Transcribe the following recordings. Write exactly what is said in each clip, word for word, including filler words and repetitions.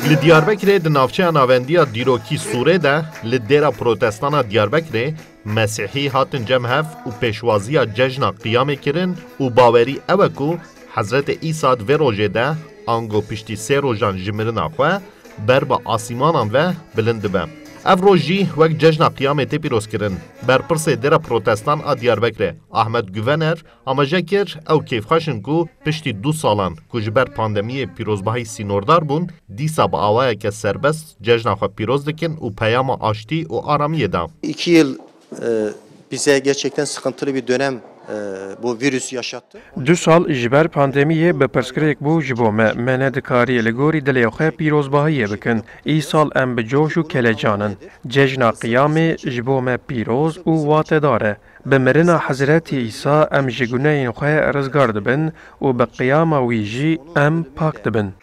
Li Diyarbekirê di navçeya navendiya dîrokî Sûrê de li dêra protestana Diyarbekirê Mesîhî hatin cem hev û pêşwaziya cejna Qiyamê kirin û bawerî ew e ku Hezretê Îsa di vê rojê de ango piştî sê rojan ji mirina xwe ber bi asîmanan ve bilind dibe. Ev roj jî wek cejna Qiyamê tê pîrozkirin. Berpirsê dêra protestan a Diyarbekirê Ahmet Güvener amaje kir, ew kêfxweş in ku piştî du salan ku ji ber pandemiyê pîrozbahî sînordar bûn, dîsa bi awayeke serbest cejna xwe pîroz dikin û peyama aştî û aramiyê da. İki yıl e, bize gerçekten sıkıntılı bir dönem e, bu virüs yaşattı. Du sal ji ber pandemiyê bi pirsgirêk bû ji bo me. Me nedikarî li gorî dilê xwe pîrozbahiyê bikin. Îsal em bi coş û kelecan in. Cejna Qiyamê ji bo me pîroz û watedar e. Bi mirina Hezretî Îsa em ji gunehên xwe rizgar dibin û bi qiyama wî jî em pak dibin.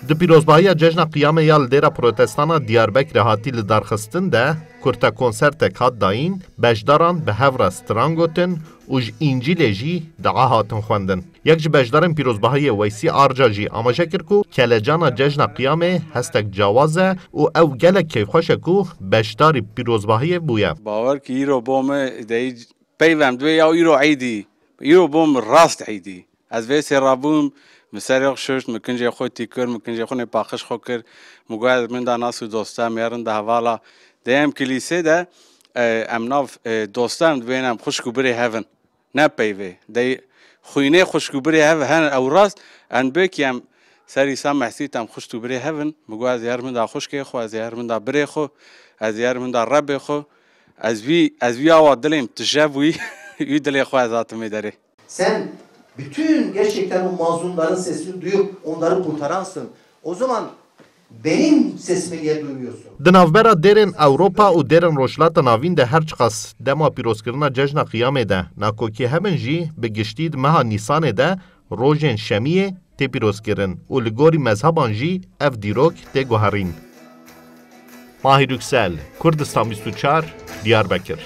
Di pîrozbahiya Cejna Qiyamê ya li dêra protestana Diyarbekirê hatî lidarxistin de kurte konsertek hat dayîn, beşdaran bi hev re stran gotin û ji Încîlê jî dua hatin xwendin. Yek ji beşdarên pîrozbahiyê Weysî Arca jî amaje kir ku kelecana Cejna Qiyamê hestek cawaz e û ew gelek kêfxweş e ku beşdarî pîrozbahiyê bûye. Bawer ki îro bo me dey peyvem dibê ya îro eydî. Îro bo min rast eydî. Ez vê sê rabûm, min serê xwe şuşt, min kincê xwe tî kir, min kincê xwe nê paqij xwe kir, min got ez min da nas û dosta, min herin da hevala. Dey em kilîsê de, e, em nav, e, dosta em dibên em xwişk û birê hev in. Ne peyvê. Dey xwînê xwişk û birê hev hen ew rast, em bê ki em ser Îsa Mesîh em xwişk û birê hev in. Min got ez ê her min da xwişkê xwe, ez ê her min da birê xwe, ez ê her min da Rebê xwe. Ez wî, ez wî awa dilêm tije bûyî, wî dilê xwe ez hatimê derê. Sen bütün gerçekten o mazlumların sesini duyup onları kurtaransın. O zaman benim sesimi niye duymuyorsun? Di navbera dêrên Ewropa û dêrên Rojhilata Navîn de her çiqas dema pîrozkirina Cejna Qiyamê de nakokî hebin jî, bi giştî di meha Nîsanê de rojên şemiyê tê pîrozkirin û li gorî mezheban jî ev dîrok tê guherîn. Mahir Yüksel, Kurdistan bîst û çar, Diyarbekir.